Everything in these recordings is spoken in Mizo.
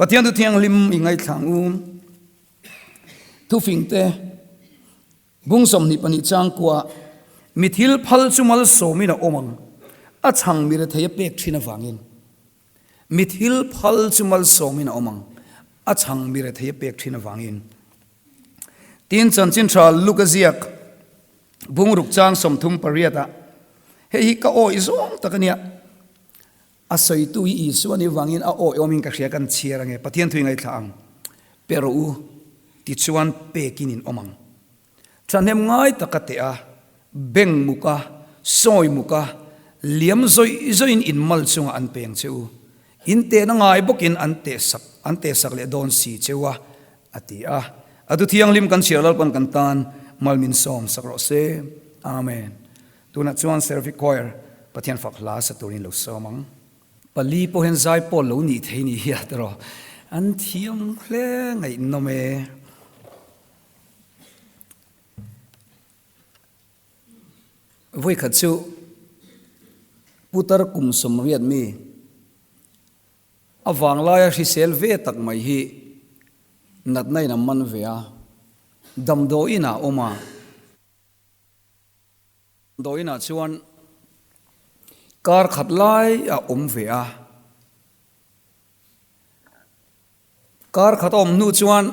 Pathian thu thianghlim i ngaithlang u. Thufingte bung 22 chang kua mi thil phal chu malsawmin a awm ang, a chhang mi rethei a pek thin avangin. Mi thil phal chu malsawmin a awm ang, a chhang mi rethei a pek thin avangin. Tin, chanchin tha Luka ziak bungruk chang 38 ah, hei hi ka awih zawng tak a nia, a sawitu hi Isua nih vangin a awih awmin ka hria kan chhiar ange, Pathian thu i ngaithla ang, pe rawh u, tichuan pekin in awm ang. Thahnem ngai taka teh a, beng muk a, sawi muk a, liam zawih zawihin in mal chungah an peng che u. In tehna ngai bawkin an tehsak an tehsak leh dawn si che u a, a ti a. A du thianghlim kan chhiar Lalpan kan tan mal min sawm sak rawh se. Amen. Tunah chuan Seraphic Choir Pathian fak hla sa turin lo sawm ang. Pali pawh hian zai pawl lo nih thei ni hi a tiraw. An thiam hle ngaihnawm e. Vawikhat chu putar kum 80 mi a vanglaia hrisel ve tak mai hi natna in a man ve a, damdawiin ah a awm a. Damdawiin ah chuan kar khat lai a awm ve a. Kar khat a awm hnu chuan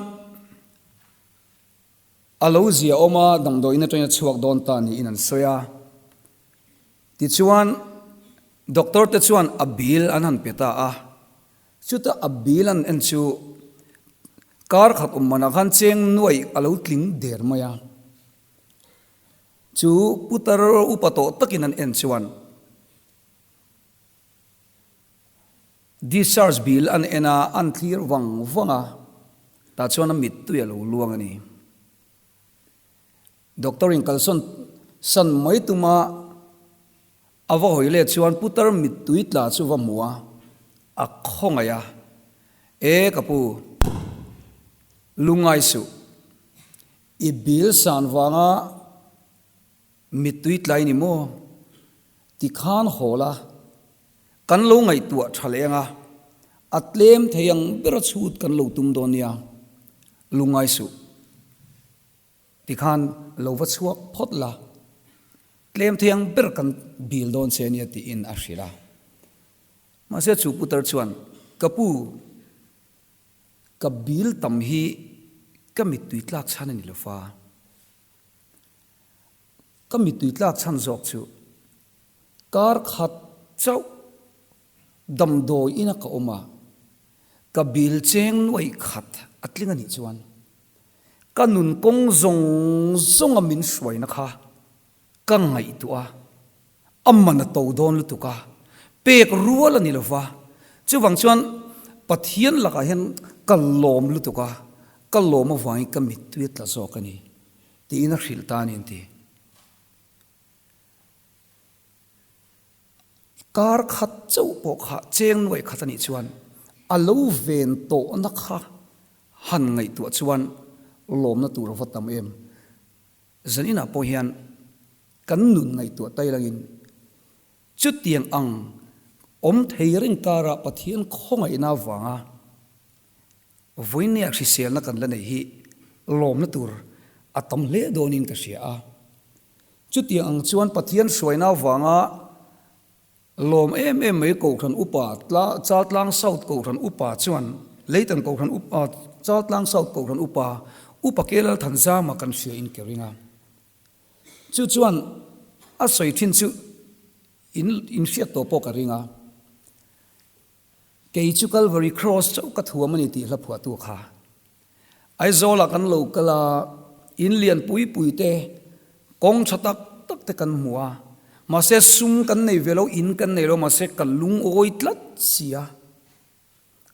a lo zia awm a, damdawiin atangin a chhuak dawn ta niin an sawi a. Tichuan, doctor te chuan a bill an han pe ta a. Chuta a bill an en chu kar khat awm manah khan cheng nuaih a lo tling der mai a. Chu putar upa tawh takin an en chuan Discharge bill an en a, an thlir vang vang a, tah chuan a mittui a lo luang a ni. Doctor in kalsawn san mai tuma a va hawi let chuan putar mittui tla chu va hmu a, a khawngaih a, E ka pu, lungngai suh, i bill san vanga Mittui tlai ni maw? Ti khan haw la, kan lo ngaihtuah tha leh anga, a tlem thei ang bera chhut kan lo tum dawn nia, lungngai suh. Ti khan lo va chhuak phawt la, tlem thei ang ber kan bil dawn che nia tiin a hrilh a. Mahse chu putar chuan, Ka pu, ka bil tam hi ka mittui tlak chhan a ni lo fa. Ka mittui tlak chhan zawk chu kar khat chauh damdawi ina ka awm a, ka bil cheng nuaih khat a tling a nih chuan ka nun kawng zawng zawnga min hruaina kha ka ngaihtuah a, a man a to dawn lutuk a, pek rual a ni lo va, chuvang chuan Pathian lakah hian ka lawm lutuk a, ka lawm avangin ka mittui a tla zawk a ni tiin a hrilh ta a ni an ti. Kar khat chauh pawh kha cheng nuaih khat a nih chuan a lo ven tawhna kha han ngaihtuah chuan lawmna tur a va tam em. Zaninah pawh hian kan nun ngaihtuah tai langin chutiang ang awm thei reng karah Pathian khawngaihna avanga vawinia hriselna kan la neih hi lawmna tur a tam hle dawnin ka hria a. Chutiang ang chuan Pathian hruaina avanga lawm em em mai Kohhran Upa Chaltlang South Kohhran Upa chuan Leitan Kohhran Upa Chaltlang South Kohhran Upa Upa Kelal Thanzama kan hria in ka ring a. Chu chuan a sawi thin chu in in hriat tawh pawh ka ring a. Kei chu Calvary Cross chauh ka thuam a ni tih hla phuahtu kha. Aizawlah kan lo kal a, in lian pui pui te, kawng tha tak tak te kan hmu a, mahse sum kan nei ve lo, in kan nei lo, mahse ka lungawi tlat si a,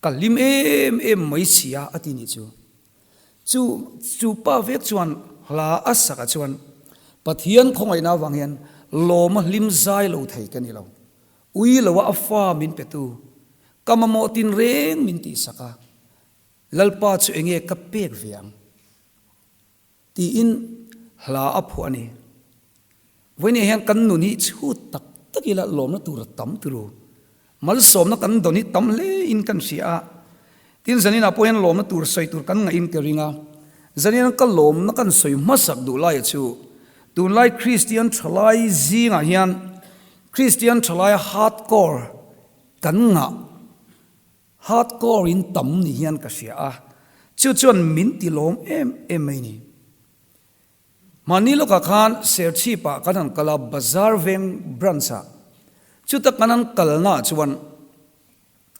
ka hlim em em mai si a, a ti nih chu. Chu chu pa vek chuan hla a sakah chuan Pathian khawngaihna avang hian lawma hlim zai lo thei ka ni lo. Ui loa a fa min petu, ka mamawh tinreng min tihsak a, Lalpa chu enge ka pek ve ang? Tiin hla a phuah a ni. Vawinia hian kan nun hi chhut tak tak ila lawmna tur a tam turu. Malsawmna kan dawn hi tam hle in kan hria a. Tin, zaninah pawh hian lawmna tur sawi tur kan ngaih in ka ring a. Zanin ka lawmna kan sawi hmasak duh laia chu tunlai Kristian thalai zingah hian Kristian thalai hardcore kan ngah, hardcore in tam ni hian ka hria a, chu chuan min ti lawm em em mai ni. Mahni lawkah khan Serchhip-ah kan han kal a, Bazar Veng branch-ah. Chuta kan han kalnaah chuan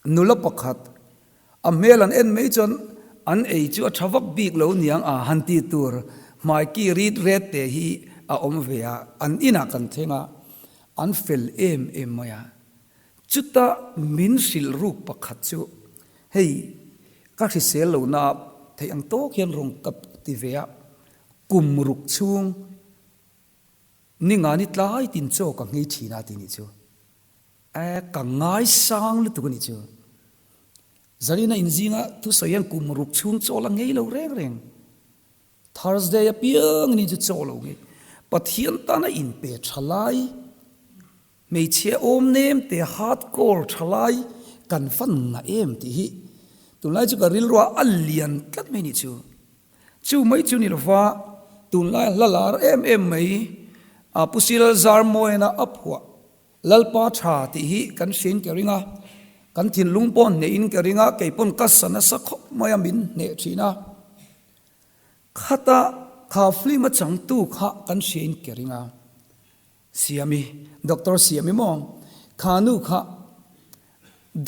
nula pakhat a hmel an en mai chuan an ei chu a tha vak bik lo niang a han ti tur hmai ki rit ret te hi a awm ve a, an inah kan thleng a, an fel em em mai a. Chuta min hrilh ruk pakhat chu hei ka hrisel lohna theih ang tawk hian rawn ka ti ve a, kum ruk chhung ni nga ni tlai tin chaw ka nghei thin a ti nih chu. E, ka ngaisang lutuk a nih chu. Zarina inzinga thusawi hian kum ruk chhung chaw la ngei lo reng reng. Thursday apiang in chu chaw lo ngei. Pathian tana inpe tha lai, hmeichhia awm nem te hardcore tha lai kan fan ngah em tih hi tunlai chu ka rilrua a lian tlat mai nih chu. Chu mai chu ni lova tunlai hla lar em em mai a Pu Silal Zarmawiana a phuah Lalpa tha tih hi kan hriain ka ring a, kan thinlung pawh hnehin ka ring a, kei pawn ka sa nasa khawp mai a min hneh thin a. Khata kha film a changtu kha kan hriain ka ring a, Siami, Doctor Siami maw? Kha nu kha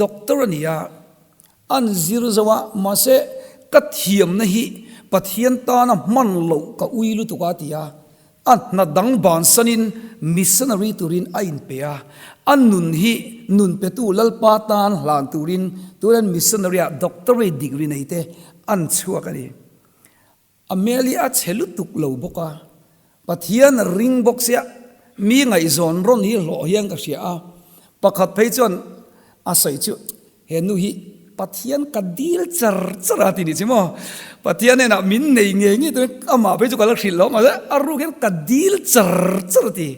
Doctor a ni a, an zir zo a, mahse ka thiamna hi Pathian tana hman loh ka ui lutuk a ti a, a hna dang bansanin missionary turin a inpe a, a nun hi nun petu Lalpa tan hlan turin turin missionary ah doctorate degree nei te an chhuak a ni. A hmel hi a chhe lutuk lo bawk a, Pathian a ring bawk sia, mi ngaihzawn rawn hi hlawh hian ka hria a, pakhat phei chuan a sawi chu he nu hi Pathian ka dil char char a ti nih chu maw, Pathian hnenah min nei ngei ngei turin amah phei chu ka la hrilh lo mahse a ruk hian ka dil char char a ti,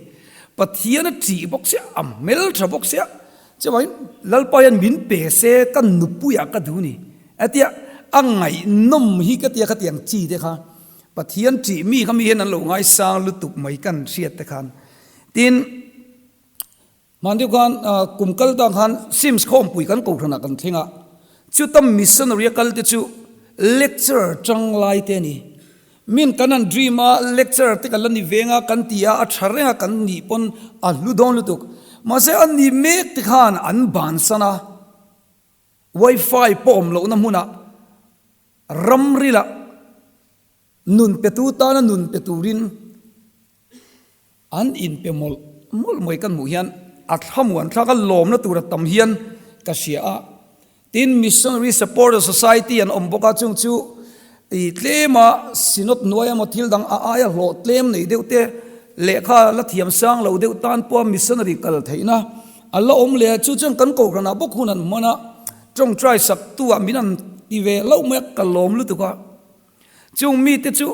Pathian a ṭih bawk sia, a hmel ṭha bawk sia, Chuvangin Lalpa hian min pe se ka nupuiah ka duh ni. Hetia a ngaihnawm hi ka tia khatiang chi te kha Pathian ṭih mi kha mi hian an lo ngaisang lutuk mai kan hriat te khan. Tin, hman deuh khan kum kal tak khan Sims khawmpui kan kohhranah kan thleng a, chuta missionary a kal te chu lecturer tanglai te a ni. Min kan han dream a, lecturer te kan la ni veng a, kan ti a, a tha reng a kan nih pawn a hlu dawn lutuk. Mahse a ni mek te khan an bansan a, wifi pawh awm lohna hmunah ramrilah nun petu tana nun pe turin An inpe mawlh mawlh mai kan hmuh hian a thlamuan thlak a lawmna tur a tam hian ka hria a. Tin, Missionary Supporter Society an awm bawk a, chung chu i tlema Synod hnuai emaw thil dang a aia hlawh tlem nei deuh te lehkha la thiam sang lo deuh tan pawha missionary kal theihna a la awm leh a, chu chuan kan kohhranah bawk hun an hman a, tawngtai saktu ah min an ti ve hlauh mai a, ka lawm lutuk a. Chung mite chu.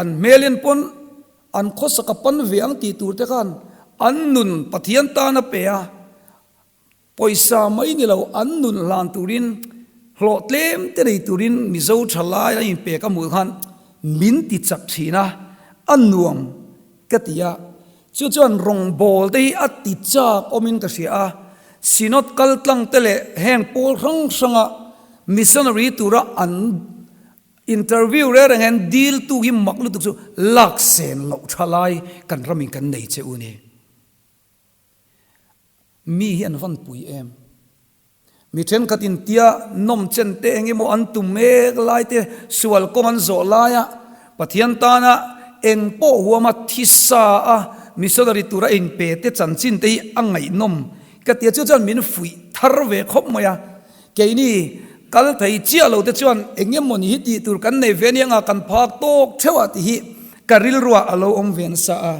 An hmelin pawn an khawsak a pan ve ang tih tur te khan an nun Pathian tan a pe a, pawisa mai ni lo an nun hlan turin hlawh tlem te nei turin Mizo tha lai an inpek a hmuh khan min ti chak thin a, a nuam ka ti a. Chu chuan rawngbawl te hi a ti chak awmin ka hria a, Synod kaltlang te leh heng pawl hrang hranga missionary tura an Interview reng reng hian dil tu hi mak lutuk chu lak sen loh tha lai kan ramin kan nei che u ni. Mi hi an van pui em. Mi thenkhat in tia nawm chen te eng emaw an tum mek lai te sual kawng an zawh laia Pathian tana eng pawh huama thisa a missionary tura inpe te chanchin te hi a ngaihnawm ka tia chu chuan min fuih thar ve khawp mai a. Keini kal thei chiah lo te chuan eng emawni hi tih tur kan nei ve aniang a, kan phak tawk theuh a tih hi ka rilruah a lo awm ve nasa a.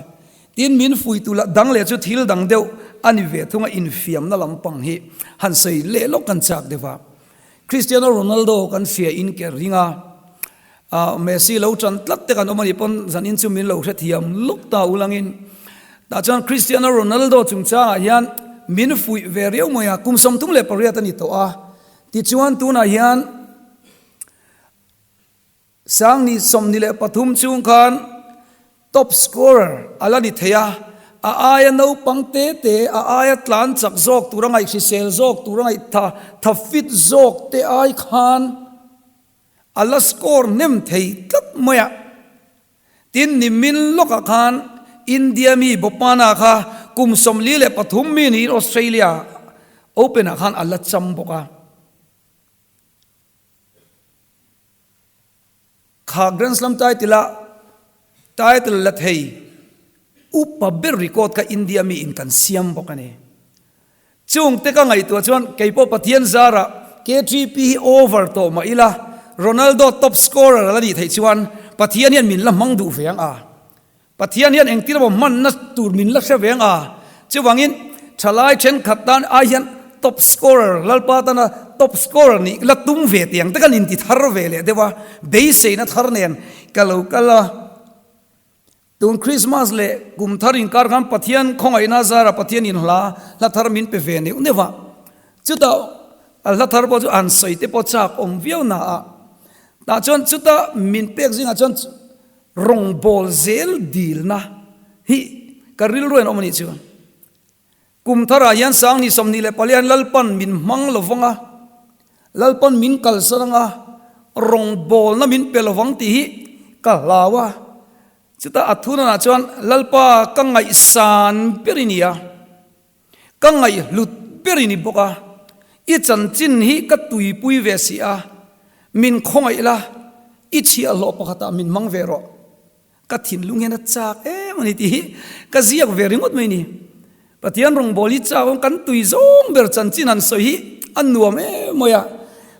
Tin, min fuitu lah dang leh chu thil dang deuh a ni ve thung a, infiamna lampang hi han sawi leh lawk kan chak deuh a. Cristiano Ronaldo kan hria in ke ring a, Messi lo tan tlat te kan awm a nih pawn zanin chu min lo hrethiam lawk ta ulangin. Tah chuan Cristiano Ronaldo chungchangah hian min fuih ve riau mai a, kum 38 a ni tawh a, tichuan tunah hian 2023 chhung khan top scorer a la ni thei a, a aia naupang te te, a aia tlan chak zawk tur a ngaih hrisel zawk tur a ngaih tha tha fit zawk te ai khan a la score hnem thei tlat mai a. Tin, nimin lawkah khan India mi Bopana kha kum 43 mi niin Australia Open ah khan a la cham bawk a. Kha Grand Slam title a title la thei upa ber record kha India mi in kan siam bawk a ni. Chung te ka ngaihtuah chuan keipawh Pathian zarah KTP hi over tawh mah ila Ronaldo top scorer a la nih theih chuan Pathian hian min la hmang duh ve ang a. Pathian hian engtin emaw hmanna tur min la hre ve ang a, chuvangin thalai thenkhat tan ai hian top scorer, Lalpa tana top scorer nih la tum ve tih ang te kan inti thar ve leh deuh a, beiseina thar nen ka lo kal a. Tun Krismas leh kum thar inkar khan Pathian khawngaihna zara Pathian in hla hla thar min pe ve neuh neuh a, chutah a hla thar pawh chu an sawi te pawh chak awm viau na a, tah chuan chuta min pek zingah chuan Rawngbawl zel dilna hi ka rilru en awm a nih chu. Kum tharah hian 2024 hian Lalpan min hmang lo vang a, Lalpan min kalsan ang a, rawngbawlna min pe lo vang tih hi ka hlau a. Chutah a thunanah chuan Lalpa ka ngaihsan ber i ni a. Ka ngaihhlut ber i ni bawk a, i chanchin hi ka tuipui ve si a, min khawngaih la, i chhiahhlawh pakhatah min hmang ve rawh. Ka thinlung hian a chak em a ni tih hi ka ziak ve ringawt mai a ni. Pathian rawngbawl hi chak awm kan tui zawng ber chanchin han sawi hi a nuam em mai a.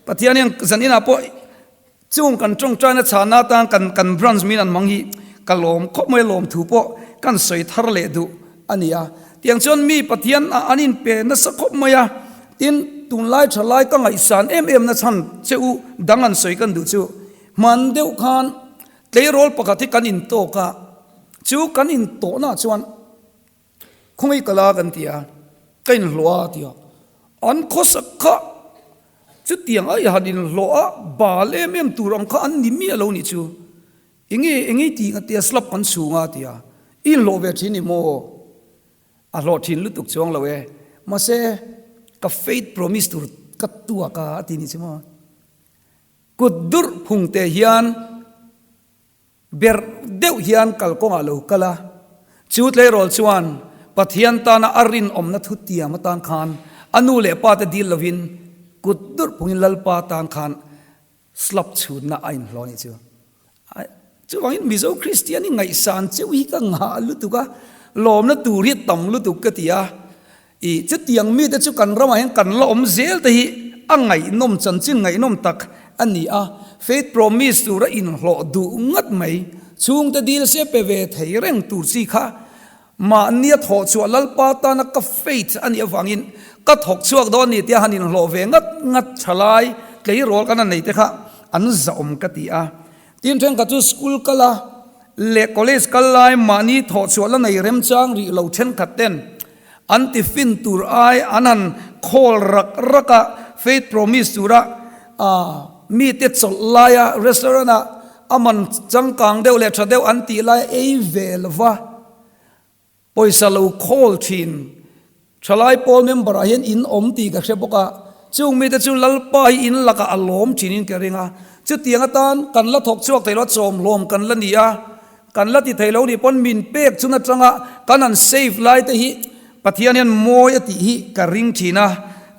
Pathian hian zaninah pawh Chung kan tawngtaina chhahna atan kan kan branch min an hmang hi ka lawm khawp mai a, lawmthu pawh kan sawi thar leh duh a ni a. Tiang chuan mi Pathian ah an inpe nasa khawp mai a, tin tunlai tha lai ka ngaihsan em em na chhan che u dang an sawi kan duh chu hman deuh khan tleirawl pakhat hi kan intawk a, chu kan intawhna chuan Khawngaih ka la kan ti a, ka inhlawh a ti a, an khawsak kha chutiang ai han inhlawh a bal em em tur ang kha an ni miah lo nih chu, enge enge i tih nga tia slap kan chhung a ti a, i inhlawh ve thin ni maw? A hlawh thin lutuk chuang lo e, mahse ka faith promise tur ka tuak a a ti nih chu maw? Kut durh phung te hian. Berh deuh hian kalkawngah lo kal a, chu tleirawl chuan Pathian tana a rinawmna thutiam atan khan a nu leh pa te dil lovin kut durh phungin Lalpa tan khan slap chhunna a inhlawh a nih chu. Chuvangin Mizo Kristian hi ngaihsan cheu hi ka nghah lutuk a, lawmna tur hi tam lutuk ka ti a. I chutiang mite chu kan ramah hian kan la awm zel te hi a ngaihnawm chanchin ngaihnawm tak a ni a, faith promise tura inhlawh duh ngat mai, chhungte dil se pe ve thei reng tur chi kha mahnia thawh chhuah Lalpa tana ka faith a nih avangin ka thawk chhuak dawn ni tia han inhlawh ve ngat ngat thalai tleirawl kan han nei te kha an zahawm ka ti a. Tin thenkhat chu school kal a leh college kal lai mahni thawh chhuah la nei remchang rih lo thenkhat ten An tiffin tur ai an han khawl rak rak a, faith promise tura mite chawlh laia restaurant ah a man changkang deuh leh tha deuh an tih lai ei ve lova pawisa lo khawl thin. Thalai pawl member ah hian in awm tih ka hre bawk a, chung mite chu Lalpa hi in lakah a lawm thinin ka ring a, chutiang atan kan la thawk chhuak thei lo a, chawmhlawm kan la ni a. Kan la ti thei lo nih pawn min pek chun atanga kan han save lai te hi Pathian hian mawi a tih hi ka ring thin a,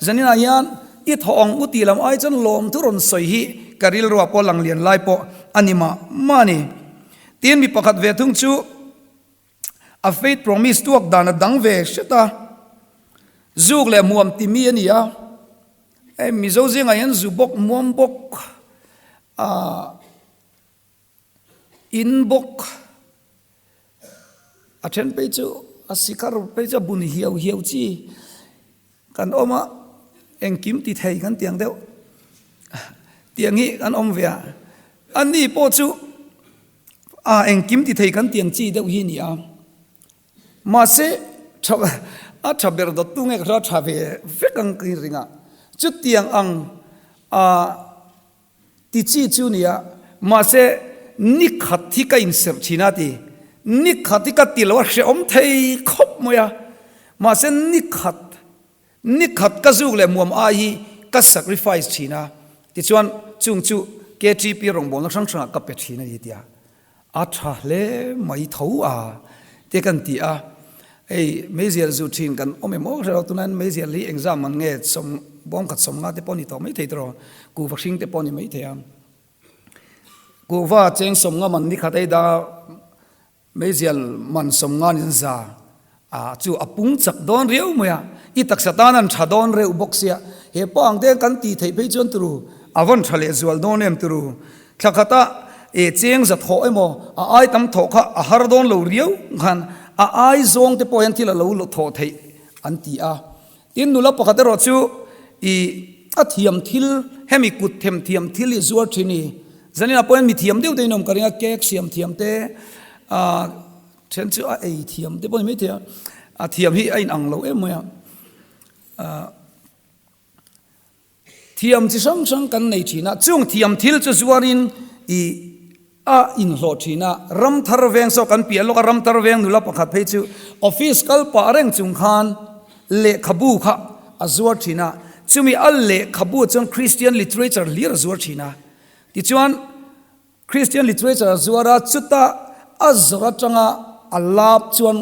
zaninah hian i thawh ang u tih lam ai chuan lawmthu rawn sawi hi ka rilruah pawh lang lian lai pawh a ni mah mah a ni. Tin mi pakhat ve thung chu a faith promise tuak dan a dang ve hret a, zuk leh hmuam ti mi a ni a, hei Mizo zingah hian zu bawk hmuam bawk ah In bawk a then phei chu a sikar phei chu a bun hiau hiau chi kan awm a, engkim ti thei kan tiang deuh tiang hi kan awm ve a, a ni pawh chu a engkim ti thei kan tiang chi deuh hi a ni a. Mahse, A tha ber dawttu nge ka hria tha ve vek ang ka inring a. Chutiang ang a ti chi chu nia, mahse ni khat hi ka inserh thin a ti. Ni khat hi ka ti lo a hrehawm thei khawp mai a, mahse ni khat Ni khat ka zuk leh muam ai hi ka sacrifice thin a, tichuan chung chu KTP rawngbawlna hrang hrangah ka pe thin a ni tia a tha hle mai tho a te kan ti a, hei meizial zu thin kan awm em aw hrelo tunah hian meizial hi engzam man nge sawm bawm khat sawm nga te pawh a ni tawh mai thei tawh kuhva hring te pawh a ni mai thei a, kuhva cheng sawm nga man ni khat ei da. Meizial man sawmngan in za a chu a pung chak dawn riau mai a, i taksa tan an tha dawn reuh bawk sia, he pawh ang te kan tih theih phei chuan turu a vawn tha leh zual dawn em turu, thla khata e cheng za thawh emaw a ai tam thawh kha a har dawn lo riau khan a ai zawng te pawh hian thil a lo thawh theih an ti a. Tin nula pakhat erawh chu i a thiam thil hemi kut them thiam thil i zuar thin i zaninah pawh hian mi thiam deuh te in awm ka ring a cake siam thiam te ah then chu a ei thiam te pawh ni maithei a a thiam hi a inang lo em mai a ah Thiam chi hrang hrang kan nei thin a, chung thiam thil chu zuarin i a inhlawh thin a, Ramthar veng saw kan piah lawk a, Ramthar veng nula pakhat phei chu office kal pah reng chung khan lehkhabu kha a zuar thin a, chumi a lehkhabu chuan Christian literature hlir a zuar thin a, tichuan Christian literature a zuar a, chuta a zawrh atanga a lap chuan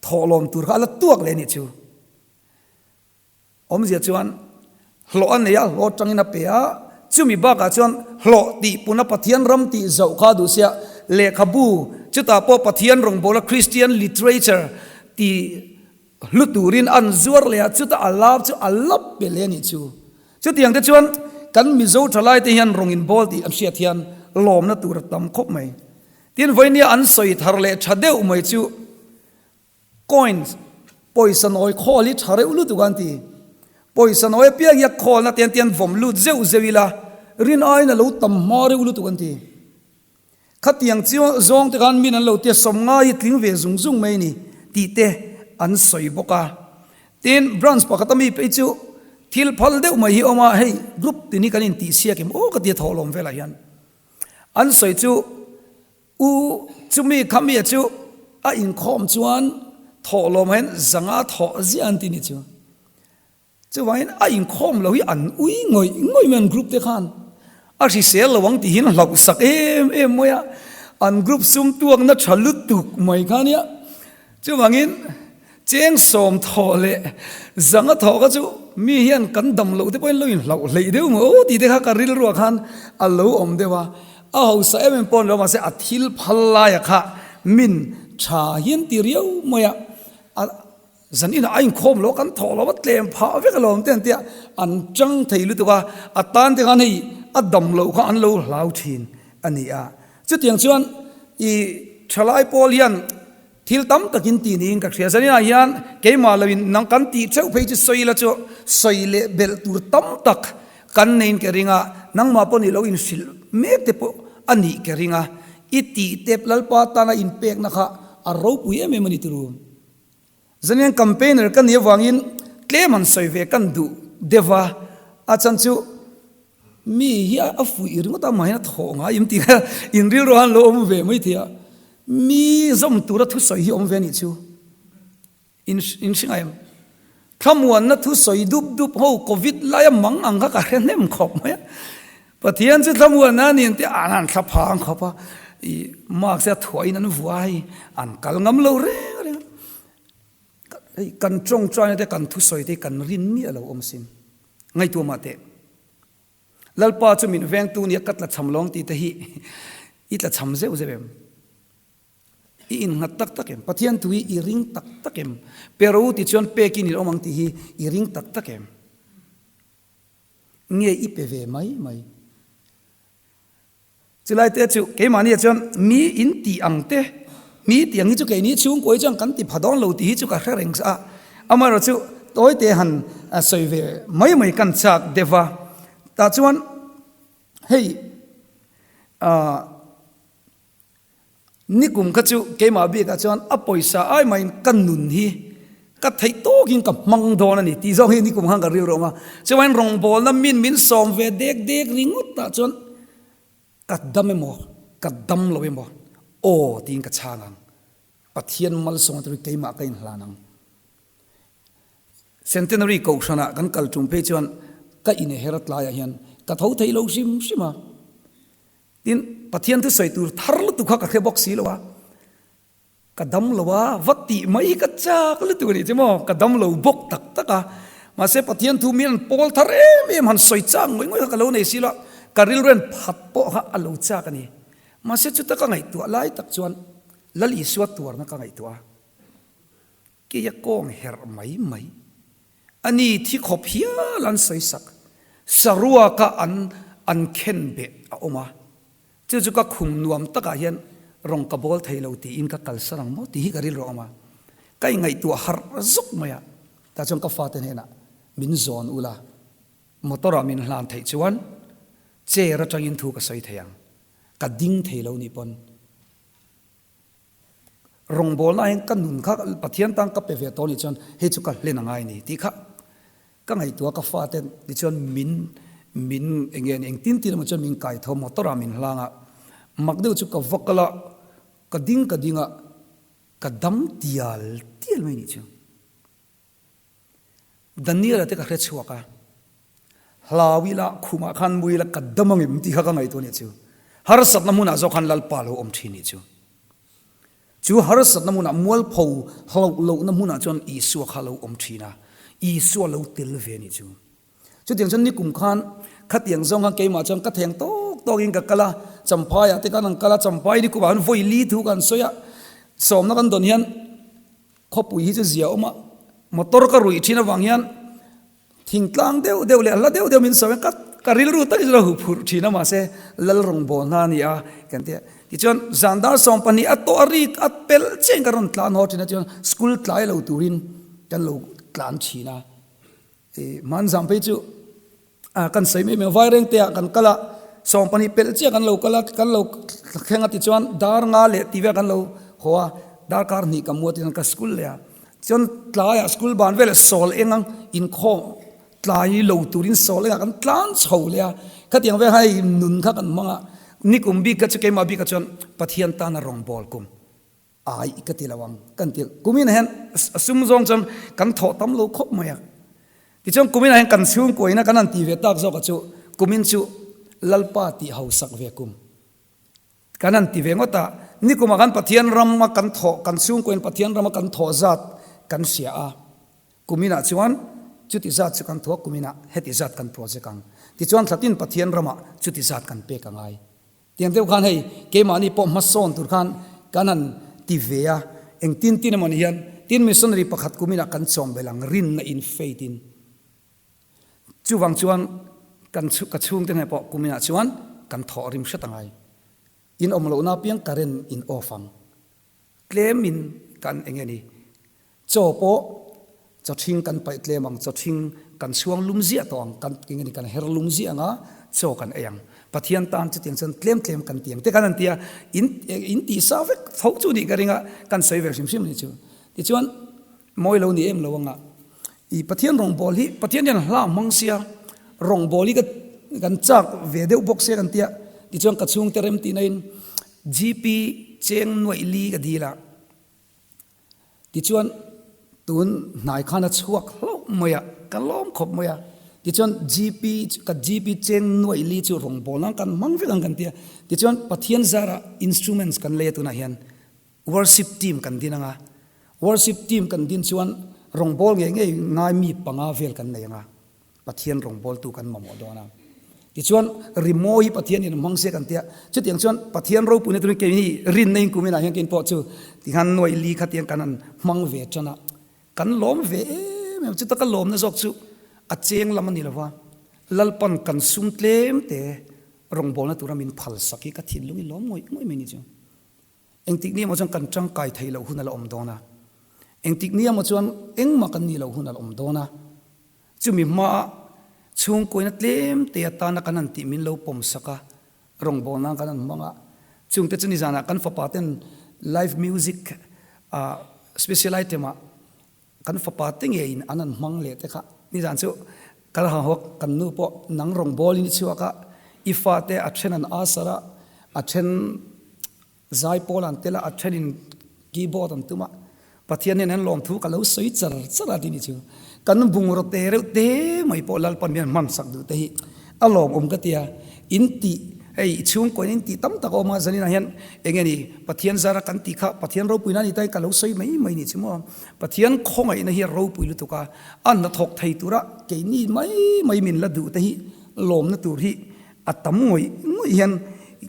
thawhlawm tur kha a la tuak leh a nih chu. Awmzia chuan hlawh a nei a, hlawh atangin a pe a, chumi bakah chuan hlawh tih puna Pathian ram tih zauh kha a duh sia, lehkhabu chutah pawh Pathian rawngbawla Christian literature ti hlu turin an zuar leh a, chutah a lap chu a lap pe leh a nih chu. Chutiang te chuan kan Mizo thalaite hian rawng inbawl tih an hriat hian lawmna tur a tam khawp mai. Tin, vawinia an sawi thar leh tha deuh mai chu Coins, pawisa nawi khawl hi tha reuh lutuk a an ti. Pawisa nawi apiang hi a khawlna te an ti an vawm lut zeuh zeuh ila, rin aiin a lo tam hma reuh lutuk an ti. Khatiang chi zawng te khan min an lo tia sawmngai hi tling ve zung zung mai a ni tih te an sawi bawk a. Tin, branch pakhat a mi phei chu thil phal deuh mai hi a awm a, hei group tin hi kan intihsiak em aw ka ti a thawhlawm velah hian an sawi chu, U chumi khamia chu a inkhawm chuan thawhlawm hian zanga thawh ziah an ti ni chu. Chuvangin a inkhawm lo hi an ui ngawih ngawih mai an group te khan. A hrisel lo ang tihin hlauh sak em em mai a, an group sum tuakna tha lutuk mai kha nia. Chuvangin cheng sawm thawh leh zanga thawh kha chu mi hian kan dam loh te pawhin lo inhlauh hleih deuh maw aw tih te kha ka rilruah khan a lo awm deuh a. A hausa em em pawh ni lo mahse a thil phal laia kha min tha hian ti riau mai a, a zan inah a inkhawm lo kan thawh lo a tlem phah vek alawm te an tia an chang thei lutuk a, a tan te khan hei a dam loh kha an lo hlau thin a ni a. Chutiang chuan i thalai pawl hian Thil tam takin ti niin ka hria. Zaninah hian keimah loin nang kan tih theuh phei chu sawi la chu sawi leh belh tur tam tak kan neiin ka ring a, nangmah pawh nih lo inhrilh mek te pawh a nih ka ring a, i tih tep Lalpa tana inpekna kha a ropui em em a ni turu. Zanin campaigner ka nih avangin tlem han sawi ve kan duh deuh a, a chhan chu Mi hi a fuih ringawt a, mahni a thawh ngai em tih kha in rilru han lo awm ve mai thei a, mi zawm tura thusawi hi awm ve a nih chu in in hre ngai em? Thlamuanna thusawi dup dup ho covid laia mang ang kha ka hre hnem khawp mai a, Pathian chu thlamuanna a ni an tia an han thla phang khawp a, ih mask a thuahin an vuai an kal ngam lo reng reng a, hei kan tawngtaina te kan thusawi te hi kan rin miah lo awm sin. Ngaihtuah mah teh. Lalpa chu min vengtu nia ka tlachham lawng tih te hi i tlachham zeuh zeuh em? I innghat tak tak em? Pathian thu hi i ring tak tak em? Pero ti chuan pekin in awm ang tih hi i ring tak tak em? Nge i pe ve mai mai? Chulai te chu keimahni ah chuan mi in tih ang te, mi tih ang hi chu keini chhungkaw hi chuan kan ti pha dawn lo tih hi chu ka hre reng a, amaherawh chu tawi te han sawi ve mai mai kan chak deuh va, tah chuan hei ah nikum kha chu keimah bikah chuan a pawisa ai mahin ka nun hi. Ka theih tawkin ka hmang dawn a ni tih zawng hi nikum khan ka rilru awm a. Chuan rawngbawlna min min sawm ve dek dek ringawt ah chuan ka dam emaw ka dam lo emaw aw tiin ka chhang ang. Pathian malsawm turin keimah ka inhlan ang. Centenary Kohhranah kan kal tum phei chuan ka inher tlaiah hian ka tho thei lo hrim hrim a. Tin, Pathian thusawi tur thar lutuk kha ka hre bawk si lo a. Ka dam lo a, va tih mai hi ka chak lutuk a nih chu maw, ka dam lo bawk tak tak a. Mahse Pathian thu min an pawl thar em em han sawi chak ngawih ngawih kha ka lo nei si lo a, ka rilru en phat pawh kha a lo chak a ni. Mahse chuta ka ngaihtuah lai tak chuan Lal Isua tuarna ka ngaihtuah a. Keia kawng herh mai mai. A ni thi khawp hial an sawi sak. Saruaka an an khen beh a awm a. Chu chu ka khum nuam takah hian rawng ka bawl thei lo tiin ka kalsan ang maw tih hi ka rilru a awm a. Ka ingaihtuah harh zuk mai a. Tah chuan ka fate hnenah min zawn ula, motor ah min hlan theih chuan chair atangin thu ka sawi thei ang. Ka ding thei lo nih pawn. Rawngbawlna hian ka nun kha Pathian tan ka pe ve tawh anih chuan hei chu ka hlen a ngai a ni tih kha ka ngaihtuah a, ka fate tichuan min min eng nge ni engtin tin emaw chuan min kai tho motor ah min hlang a, mak deuh chu ka va kal a, ka ding ka ding a, ka dam tial tial mai anih chu. Daniel-a te ka hre chhuak a, hlau ila khumah khan mu ila ka dam angem tih kha ka ngaihtuah nih chu. Harsatna hmunah zawk khan Lalpa lo awm thin nih chu. Chu harsatna hmunah mualpho hlauh lohna hmunah chuan Isua kha lo awm thin a, Isua lo tel ve nih chu. Chutiang chuan nikum khan khatiang zawng khan keimah chuan ka theng tawk tawkin ka kal a, Champhaiah te khan an kal a, Champhai nikumah khan vawi li thu kan sawi a, sawmna kan dawn hian Khawpui hi chu zia awm a, motor ka ruih thin avang hian thingtlang deuh deuh leh hla deuh deuh min sawi a, ka ka rilru tak hi chu lo huh phurh thin a mahse lal rawngbâwl hna a ni a kan ti a. Tichuan zan dar 12 a tawh a rik a pelh chiah in ka rawn tlan haw thin a, chuan school tlai lo turin kan lo tlan thin a. Hmanzam phei chu kan sawi mai mai a, Vairengte ah kan kal a, 12 pelh chiah kan lo kal a, kan lo thleng a tichuan dar nga leh tih vel kan lo haw a, darkar hnih ka mu a tichuan ka school leh a, chuan tlaiah school ban veleh sawl eng ang inkhawm tlai lo turin sawl engah kan tlan chho leh a, khatiang vel khan hei nun kha kan hmang a, nikum bik kha chu keimah bikah chuan Pathian tana rawngbâwl kum. Ai ka ti lo ang kan ti. Kumin ah hian a sum zawng chuan kan thawh tam lo khawp mai a. Tichuan kumin ah hian kan chhungkua ina kan han ti ve tak zawk a chu kumin chu Lalpa tih hausak ve kum kan han ti ve ngawt a. Nikum ah khan Pathian ram a kan thawh kan chhungkua in Pathian ram a kan thawh zat kan hria a. Kumin ah chuan chuti zat chu kan thawh a kumin ah heti zat kan project ang. Tichuan thlatin Pathian ram ah chuti zat kan pek a ngai. Tiang deuh khan hei keimahni pawh hmasawn tur khan kan han ti ve a, engtin tin emaw ni hian tin missionary pakhat kuminah kan chawm belh ang rinna in faith in. Chuvang chuan kan ka chhungte hneh pawh kuminah chuan kan thawh rim hret angai. In awm lohna apiang current in off ang. Tlem in kan eng nge ni? Chaw pawh chaw ṭhing kan paih tlem ang, chaw ṭhing kan chhuang lum ziah tawh ang, kan eng nge ni kan her lum ziah ang a, chaw kan ei ang. Pathian tan chutiang chuan tlem tlem kan ti ang te khan an ti a, in in tih sa vek tho chu nih ka ring a, kan sawi ve hrim hrim a ni chu. Tichuan mawi lo ni em lo ang a, I Pathian rawngbâwl hi Pathian hian hla hmang sia, rawngbâwl hi ka kan châk ve deuh bawk sia kan tia, tichuan ka chhungte rem tihna in GP cheng nuaih li ka dil a, tichuan tun hnai khan a chhuak hlauh mai a, ka lawm khawp mai a, tichuan GP ka GP cheng nuaih li chu rawngbâwl nan kan hmang vek ang kan tia, tichuan Pathian zarah instruments kan lei a tunah hian Worship team kan din anga, worship team kan din chuan rawngbâwl ngei ngei ngai mi panga vel kan nei anga, Pathian rawngbâwltu kan mamawh dawn a. Tichuan, rimawi hi Pathian in hmang se kan tia, chutiang chuan Pathian ropuina turin kei hi rinna in kuminah hian kein pawh chu tikhan nuaih li kha tiang kan han hmang ve tan a, kan lawm ve em em, chuta ka lawmna zawk chu a cheng lam a ni lova, Lalpan kan sum tlem te rawngbâwlna tura min phalsak hi ka thinlung i lawm ngawih ngawih mai ni chu. Engtik ni emaw chuan kan tangkai theih loh hun a la awm dawn a, engtik ni emaw chuan engmah kan nih loh hun a la awm dawn a, chumi hmaa chhungkuaina tlem te atana kan han tih min lo pawm sak a, rawngbâwl nan kan han hmang a, chungte chu nizanah kan fapa ten live music ah special item ah. Kan fapa te ngeiin an han hmang leh te kha nizan chu kal ha hawk kan nu pawh nang rawngbawlin i chhuak a, i fate a then an asar a, a then zai pawl an tel a, a thenin keyboard an tum a, Pathian hian an lawmthu ka lo sawi char char a ti ni chu. Kan bungraw te reuh te mai pawh Lalpan hian hman sak duh te hi a lawmawm ka ti a, in tih hei i chhungkawiin in tih tam tak a awm a, zaninah hian eng nge ni Pathian zara kan tih kha Pathian ropuina a ni ta hi ka lo sawi mai mai ni chu maw. Pathian khawngaihna hi a ropui lutuk a, a hnathawk thei tura keini mai mai min la duh te hi lawmna tur hi a tam ngawih ngawih hian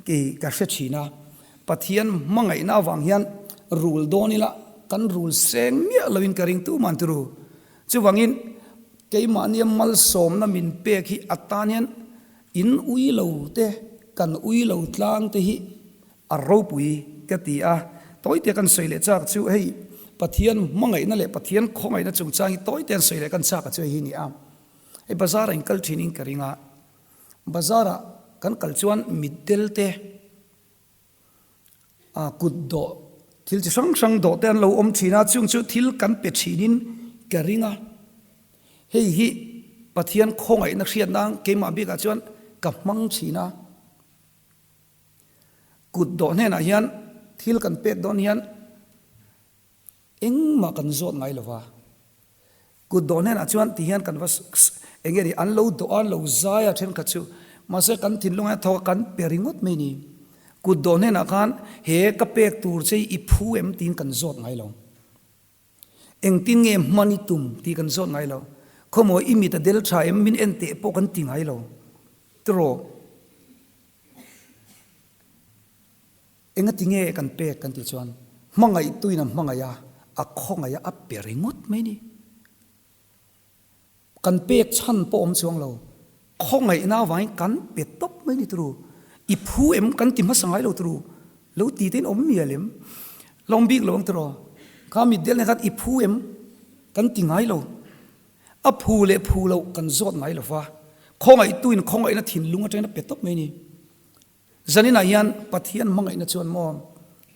kei ka hre thin a. Pathian hmangaihna avang hian rul dawn ila kan rul seng miah loin ka ring tu man turu. Chuvangin keimahnia malsawmna min pek hi atan hian in ui lo te, kan ui lo tlang te hi a ropui ka ti a. Tawite kan sawi leh chak chu hei Pathian hmangaihna leh Pathian khawngaihna chungchang hi tawite an sawi leh kan chak a chu hei hi ni a. Hei bazar ah in kal thin in ka ring a, bazar ah kan kal chuan mitdel te, A kut dawh thil chi hrang hrang dawh te an lo awm thin a, chung chu thil kan pe thinin ka ring a. Hei hi Pathian khawngaihna hriat nan keimah bikah chuan ka hmang thin a. Kut dawh hnenah hian thil kan pek dawn hian Engmah kan zawt ngai lo va. Kut dawh hnenah chuan ti hian kan va eng nge ni an lo dawh a, an lo zai a thenkhat chu. Mahse kan thinlung hian thawk a kan pe ringawt mai ni. Kut dawh hnenah khan he ka pek tur che hi i phu em tiin kan zawt ngai lo. Engtin nge hman i tum tih kan zawt ngai lo. Khawmaw i mit a del tha em min en teh pawh kan ti ngai lo. Tiraw? Engati nge kan pek kan tih chuan hmangaihtuin a hmangaih a, a khawngaih a, a pe ringawt mai ni. Kan pek chhan pawh awm chuang lo, khawngaihna avangin kan pe tawp mai ni turu. I phu em kan ti hmasa ngai lo turu, lo ti te in awm mial em? Lawm bik lo ang tiraw? Kha mitdel nen khan i phu em kan ti ngai lo. A phu leh phu loh kan zawt ngai lo va, khawngaihtuin khawngaihna thinlung atangin a pe tawp mai ni. Zaninah hian Pathian hmangaihna chuan maw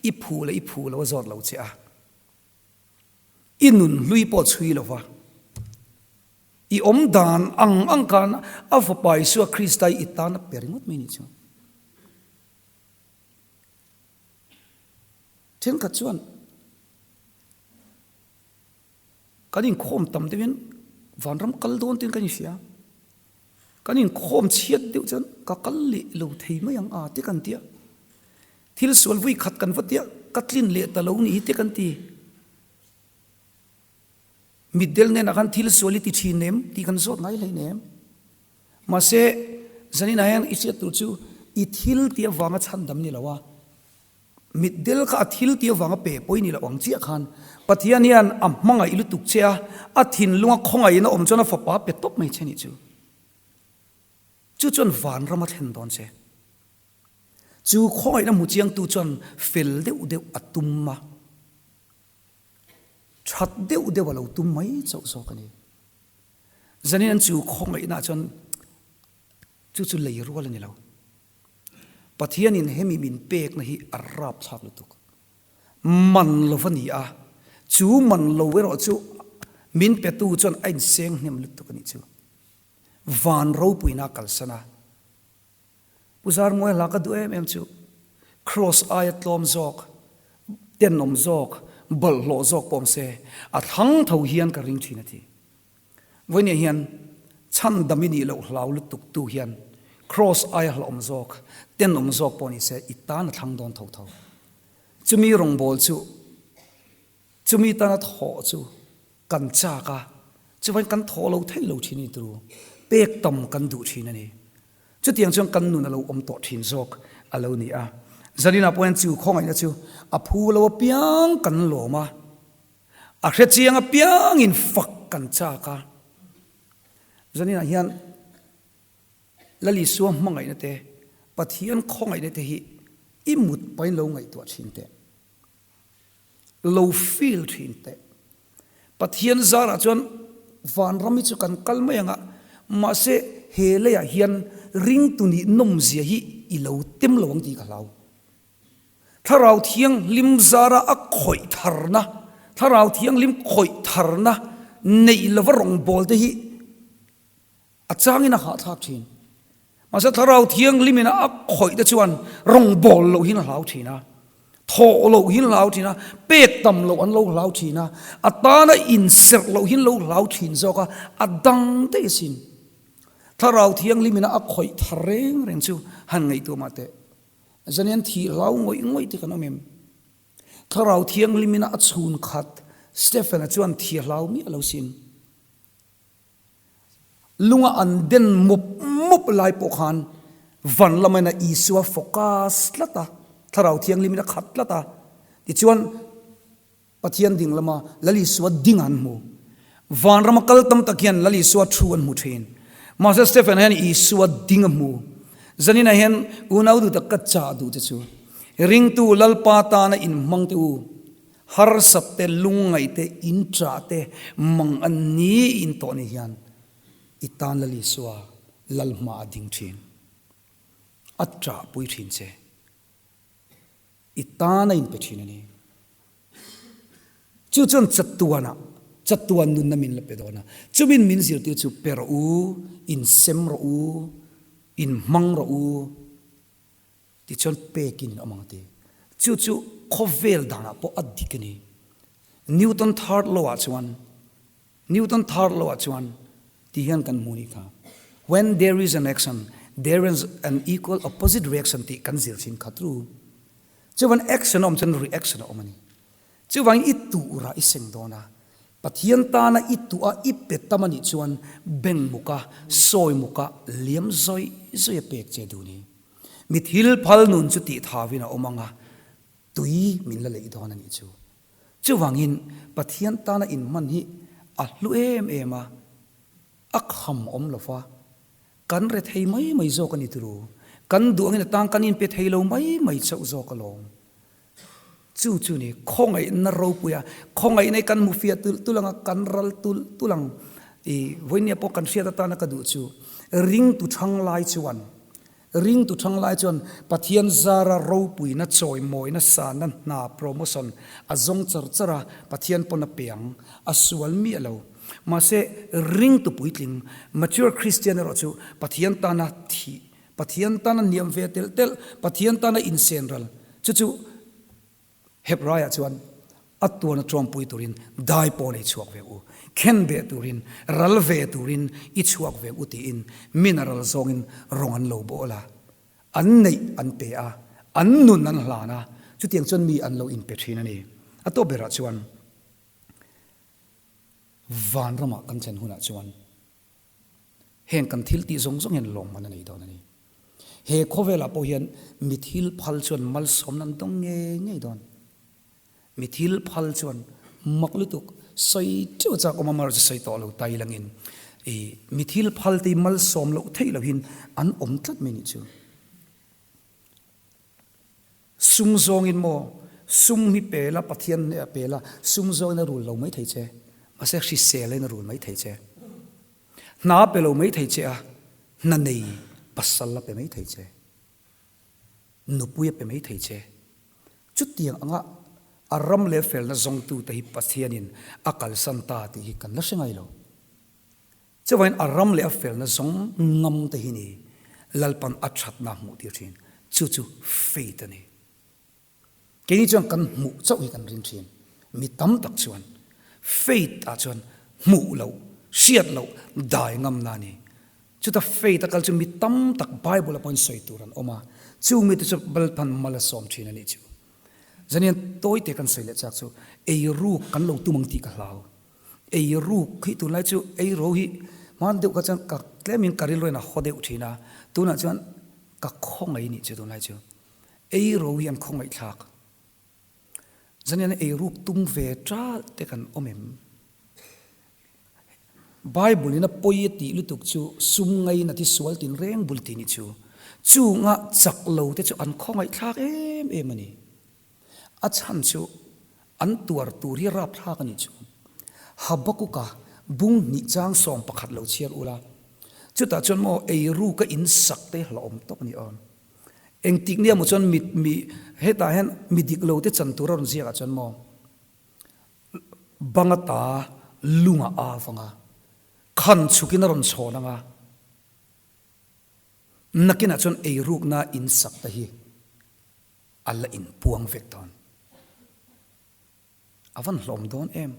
i phu leh i phu lo a zawt lo che a, i nun hlui pawh chhui lo va, i awm dan ang ang khan a Fapa Isua Krista hi i tan a pe ringawt mai nih chu. Thenkhat chuan Kan inkhawm tam deuhin vanram kal dawn tiin kan inhria. Kan inkhawm chhiat deuh chuan ka kal leh lo thei mai ang a ti kan ti a. Thil sual vui khat kan va tia ka tlin leh ta lo nih hi te kan ti. Mitdel nenah khan thil sual i ti thin em tih kan zawt ngai hlei nem. Mahse zaninah hian i hriat tur chu i thil tih avanga chhandam ni lo a. Mitdel kha a thil tih avanga pe pawi ni loh ang chiah khan Pathian hian a hmangaih lutuk che a, a thinlunga khawngaihin a awm chuan a fapa pe tawp mai che nih chu. Chu chuan vanram a thlen dawn che. Chu khawngaihna hmu chiangtu chuan fel deuh deuh a tum a, that deuh deuh a lo tum mai chauh zawk a ni. Zanin an chu khawngaihna chuan chu chu lei rual a ni lo. Pathianin hemi min pekna hi a rapthlak lutuk. Man lo va ni a, chu man lo erawh chu min petu chuan a inseng hnem lutuk a nih chu. Van ropuina a kalsan a. Pu Zarmuai hla ka duh em em chu, Kraws aia tlawm zawk, tenawm zawk, bawlhhlawh zawk pawh awm se, a thlang tho hian ka ring thin a ti. Vawinia hian chhandam i nih loh hlau lutuk tu hian Kraws aia hlauhawm zawk, tenawm zawk pawh ni se i tan a thlang dawn tho tho. Chumi rawngbâwl chu, chumi tana thawh chu kan châk a, chuvangin kan thawh lo thei lo thin a ni turu, pek tam kan duh thin a ni. Chutiang chuan kan nun a lo awm tawh thin zawk a lo ni a. Zaninah pawh hian chu khawngaihna chu a phu lo apiang kan lawm a. A hre chiang apiangin fak kan chak a. Zaninah hian Lal Isua hmangaihna te, Pathian khawngaihna te hi i mut pahin lo ngaihtuah thin teh. Lo feel thin teh. Pathian zarah chuan vanram hi chu kan kal mai ang a, mahse he leiah hian ringtu nih nawmzia hi i lo tem lo ang tih ka hlau. Thlarau Thianghlim zara a khawih tharna, Thlarau Thianghlim khawih tharna. neih lova rawngbawl te hi a changin a hahthlak thin. Mahse Thlarau Thianghlimin a khawih te chuan rawngbawl loh hin a hlau thin a, thawh loh hin hlau thin a, pek tam loh an lo hlau thin a, a tana inserh loh hin lo hlau thin zawk a, a dang daih asin. Thlarau Thianghlimin a khawih thar reng reng chu han ngaihtuah mah teh. Zanian thih hlau ngawih ngawih te kan awm em? Thlarau Thianghlimin a chhun khat Stephen-a chuan thi a hlau miah lo sin. Lunga an den mup mup lai pawh khan van lamain a Isua focus tlat a, Thlarau Thianghlimin a khat tlat a. Tichuan Pathian ding lama Lal Isua ding an hmu. Vanrama kal tam tak hian Lal Isua thu an hmu thin. Mahse Stephen hian Isua ding a hmu. Zaninah hian unau duh tak ka chah duh che chu. Ringtu Lalpa tana inhmang te u, harsat te, lungngaih te, inchah te, mang an ni in tawh ni hian i tan Lal Isua Lal hma a ding thin. A chahpui thin che. I tan a inpe thin a ni. Chu chuan chatuanah, chatuan nunna min la pe dawn a. Chumin min zirtir chu pe rawh u, insem rawh u, inhmang rawh u tichuan pekin in awm ang a ti. Chu chu khawvel danah pawh a dik a ni. Newton third law ah chuan Newton third law ah chuan ti hian kan hmu nih kha, When there is an action, there is an equal opposite reaction tih kan zir thin kha tru. Chuvan action a awm chuan reaction a awm a ni. Chuvangin i tuh rah i seng dawn a, Pathian tana i tuh a i pe tam a nih chuan beng muka, sawi muka, liam zawi zawi a pek che duh ni. Mi thil phal nun chu tih thauin a awm ang a, tui min la leih dawn a nih chu. Chuvangin Pathian tana inhman hi a hlu em em a, a kham awm lo va, kan re thei mai mai zawk a ni turu, kan duh angin a tang kan inpe thei lo mai mai chauh zawk alawm. Chu chu ni khawngaihna ropui a, khawngaihna hi kan hmu fiah tulh tulh ang a, kan ral tulh tulh ang. I vawinia pawh kan hriat atana ka duh chu ringtu thang lai chuan Ringtu thanglai chuan Pathian zara ropuina chawimawina sanna hna promotion a zawng char char a, Pathian pawn a pe ang, a sual miah lo. Mahse, ringtu puitling, mature Christian erawh chu Pathian tana thih, Pathian tana niam ve telh telh, Pathian tana insen ral, chu chu Hebraiah chuan a tuana ṭawmpui turin dai pawn i chhuak ve u, khen beh turin, ral ve turin i chhuak ve u tiin min a ral zawngin rawng an lo bawl a, an neih an pe a, an nun an hlan a, chutiang chuan mi an lo inpe ṭhin a ni. A tawp berah chuan vanramah kan thlen hunah chuan Heng kan thil tih zawng zawng hian lawmman a nei dawn a ni. He khawvelah pawh hian mi thil phal chuan malsawmna an dawng ngei ngei dawn. Mi thil phal chuan mak lutuk sawi teuh chak awm a mar chu sawi tawh lo tai langin i mi thil phal te hi malsawm loh theih lohin an awm tlat mai nih chu. Sum zawngin maw? Sum hi pe la, Pathian hneh a pe la, sum zawngin a rul lo mai thei che. Mahse hrisel in a rul mai thei che. Hna a pe lo mai thei che a, hna nei pasal a pe mai thei che. Nupui a pe mai thei che. Chutiang anga a ram leh felna zawngtute hi Pathianin a kalsan ta tih hi kan la hre ngai lo. Chuvangin a ram leh a felna zawng ngam te hi ni Lalpan a thatna a hmuh tir thin. Chu chu faith a ni. Keini chuan kan hmuh chauh hi kan ring thin. Mi tam tak chuan faith ah chuan hmuh loh, hriat loh, dai ngamna a ni. Chuta faith a kal chu mi tam tak Bible a pawhin sawi tur an awm a, chung mite chu Lalpan mal a sawm thin a nih chu. Zanian tawite kan sawi leh chak chu eiruk kan lo tum ang tih ka hlau. Ei ruk hi tunlai chu ei ro hi hman deuh kha chuan ka tlemin ka rilru in a haw deuh thin a, tunah chuan ka khawngaih nih chu tunlai chu. Ei ro hi an khawngaih thlak. Zanian ei ruk tum ve tal te kan awm em? Bible in a pawi a tih lutuk chu sum ngaina ti sual tin reng bul tih nih chu. Chunga chak lo te chu an khawngaih thlak em em a ni. A chhan chu an tuar tur hi rapthlak a nih chu. Habakuka bung hnih chang 11 lo chhiar ula, chutah chuan maw eiruka in sak te hlauhawm tawp a ni awm. Engtik nia maw chuan mi mi hetah hian mi dik lo te chan tur a rawn ziak ah chuan maw bang ata. lung a av ang a, khan chhukin a rawn chhawn ang a, nakinah chuan eirukna in sak te hi a la inpuang vek dawn. A van hlawm dawn em?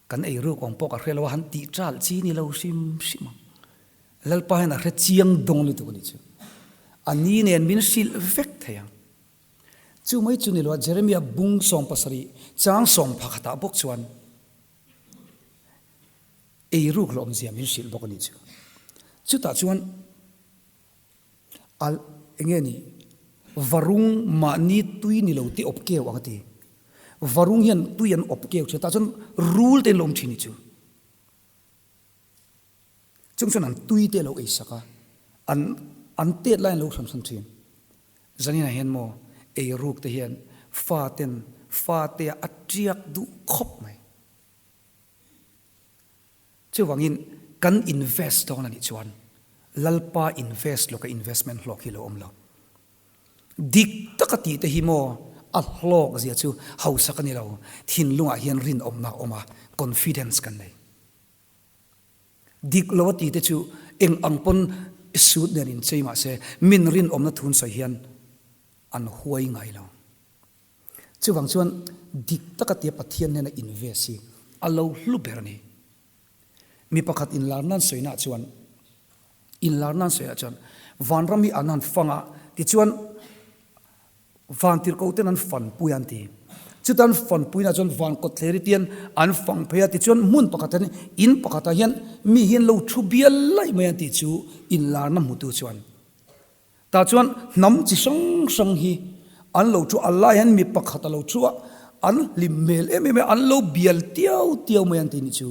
Kan eiruk awm pawh ka hre lo a, han tih ṭalh chi ni lo hrim hrim ang. Lalpa hian a hre chiang dawng lutuk a nih chu. A ni nen min hrilh vek thei ang. Chu mai chu ni lo a, Jeremia bung 70 chang sawm pakhatah bawk chuan eiruk hlawmzia min hrilh bawk a nih chu. Chutah chuan A enge ni? Varung mahni tui ni lo te awp keu ang a ti. Varung hian tui an awp keu thin a, tah chuan rul te an lo awm thin ni chu. Chung chuan an tui te a lo ei sak a, an an tet lai an lo hran hran thin. Zaninah hian maw ei ruk te hian fa ten fa te a tiak duh khawp mai. Chuvangin kan invest dawn a nih chuan Lalpa invest lawka investment hlawk hi lo awm lo. Dik taka tih te hi maw a hlawk zia chu hausak a ni lo, thinlungah hian rinawmna a awm a, confidence kan nei. Dik lo a tih te chu eng ang pawn suit nen inchei mah se min rinawmna thun sawi hian an huai ngai lo. Chuvang chuan dik taka tia Pathian hnena invest hi a lo hlu ber a ni. Mi pakhat inlar nan sawinaah chuan inlar nan sawiah chuan vanram hi an han fang a, tichuan vantirhkoh ten an fanpui a an ti. Chuta an fanpuinaah chuan van kawtthler hi tian an fang phei a, tichuan hmun pakhat hian in pakhatah hian mi hi an lo thu bial laih mai a an tih chu inlarna hmutu chuan Tah chuan hnam chi hrang hrang hi an lo thu, a lai hian mi pakhat a lo thu a, an hlim hmel em em a, an lo bial tiau tiau mai an ti nih chu.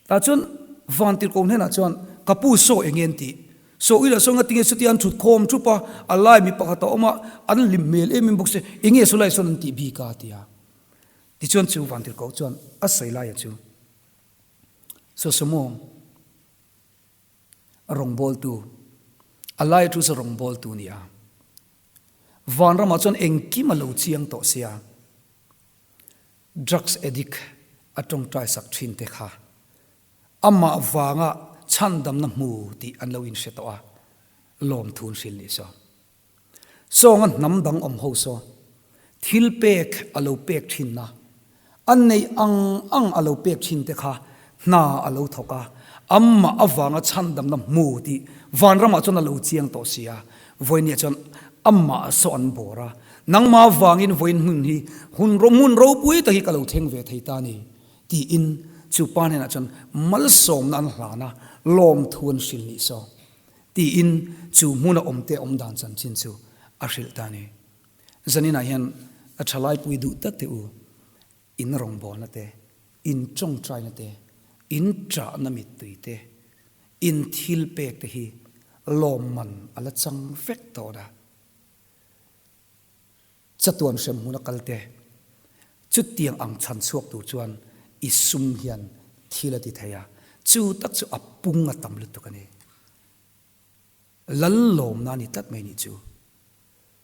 Tah chuan Vantirhkoh hnenah chuan, Ka pu saw eng nge an tih? Saw ila saw ngatinge chutia an thut khawm thup a, a lai mi pakhat a awm a, an hlim hmel em em bawk si, eng nge saw lai sawn an tih bik a? a ti a. Tichuan chu Vantirhkoh chuan a sawi laia chu, Saw saw maw? Rawngbawltu, A lai thu chu rawngbawltu ni a. Vanramah chuan engkim a lo chiang tawh sia. Drugs addict a tawngtai sak thin te kha amah vanga chhandamna hmu tih an lo inhre tawh a, lawmthu an hrilh nih saw. Sawnga hnam dang awm ho saw thil pek a lo pek thin a, a neih ang ang a lo pek thin te kha hna a lo thawk a, amah avanga chhandamna hmu tih vanramah chuan a lo chiang tawh si a, vawinia chuan amah saw an bawr a, nangmah avangin vawiin hmun hi hun hmun ropui tak hi ka lo thleng ve thei ta a ni tiin chu pa hnenah chuan malsawmna an hlan a, lawmthu an hrilh nih saw. Tiin chu hmuna awmte awmdan chanchin chu a hrilh ta a ni. Zaninah hian a thalaipui duh tak teh u, in rawngbawlna te, in tawngtaina te, in ṭahna mittui te, in thil pek te hi lawmman a la chang vek dawn a. Chatuan hrem hmuna kal te, chutiang ang chhan chhuak tur chuan i sum hian thil a ti thei a, chu tak chu a pung a tam lutuk a ni. Lal lawmna a ni tlat mai nih chu.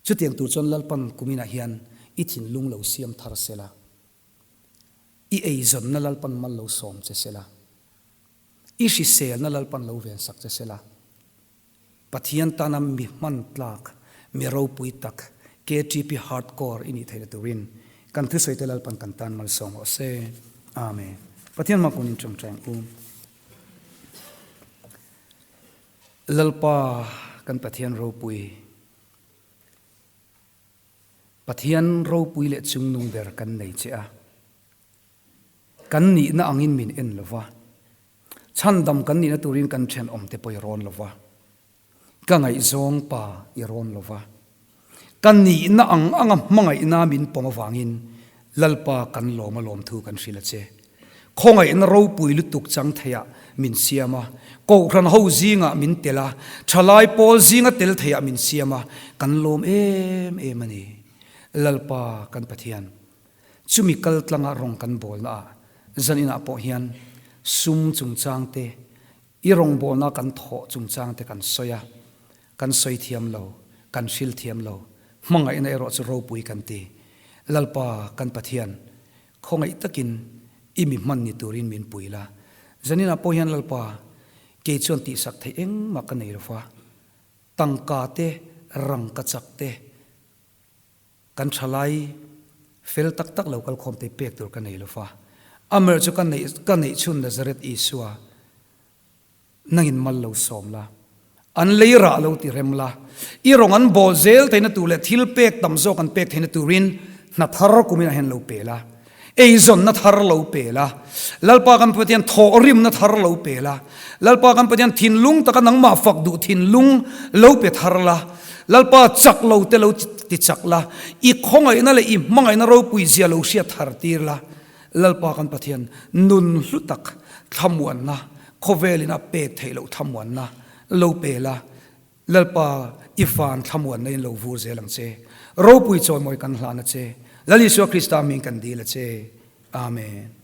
Chutiang tur chuan Lalpan kuminah hian i thinlung lo siam thar sela, i eizawnna Lalpan mal lo sawm che sela, i hriselna Lalpan lo vensak che sela, Pathian tana mi hman tlak, mi ropui tak, KTP hardcore i nih theihna turin kan thusawi te Lalpan kan tan malsawm rawh se. Amen. Pathian hma kun in tawngtai ang u. Lalpa kan Pathian ropui, Pathian ropui leh chungnung ber kan nei che a. Kan nihna angin min en lo va, chhandam kan nihna turin kan thenawmte pawh i rawn lo va, ka ngaihzawng pa i rawn lo va, ka nihna ang anga hmangaihna min pawm avangin Lalpa kan lawm a lawmthu kan hrilh a che. Khawngaihna ropui lutuk chang theiah min siam a, Kohhran ho zingah min tel a, thalai pawl zinga tel theiah min siam a, kan lawm em em a ni. Lalpa kan Pathian. Chumi kal tlanga rawng kan bawlna ah zan inah pawh hian sum chungchang te, i rawngbawlna kan thawh chungchang te kan sawi a, kan sawi thiam lo, kan hril thiam lo, hmangaihna erawh chu ropui kan ti. Lalpa kan Pathian, khawngaih takin. I mi hman ni turin min pui la. Zaninah pawh hian Lalpa, kei chuan tihsak theih engmah ka nei lo va, tangka te, rangka chak te, kan thalai fel tak tak lo kalkhawm te pek tur ka nei lo va. Amer chu ka neih ka neih chhun Nazareth Isua. Nangin mal lo sawm la, an lei rah lo ti rem la, i rawng an bawl zel theihna tur leh thil pek tam zawk an pek theihna turin hna thar kumin ah hian lo pe la, eizawnna thar lo pe la, Lalpa kan Pathian thawhrimna thar lo pe la, Lalpa kan Pathian thinlung taka nangmah fak duh thinlung lo pe thar la, Lalpa chak lo te lo ti chak la, i khawngaihna leh i hmangaihna ropui zia lo hriat thar tir la, Lalpa kan Pathian nun hlu tak thlamuanna khawvelin a pek theih loh thlamuanna lo pe la, Lalpa i van thlamuanna in lo vur zel ang che. Ropui chawimawi kan hlan a che. Lal Isua Krista hming kan dil a che. Amen.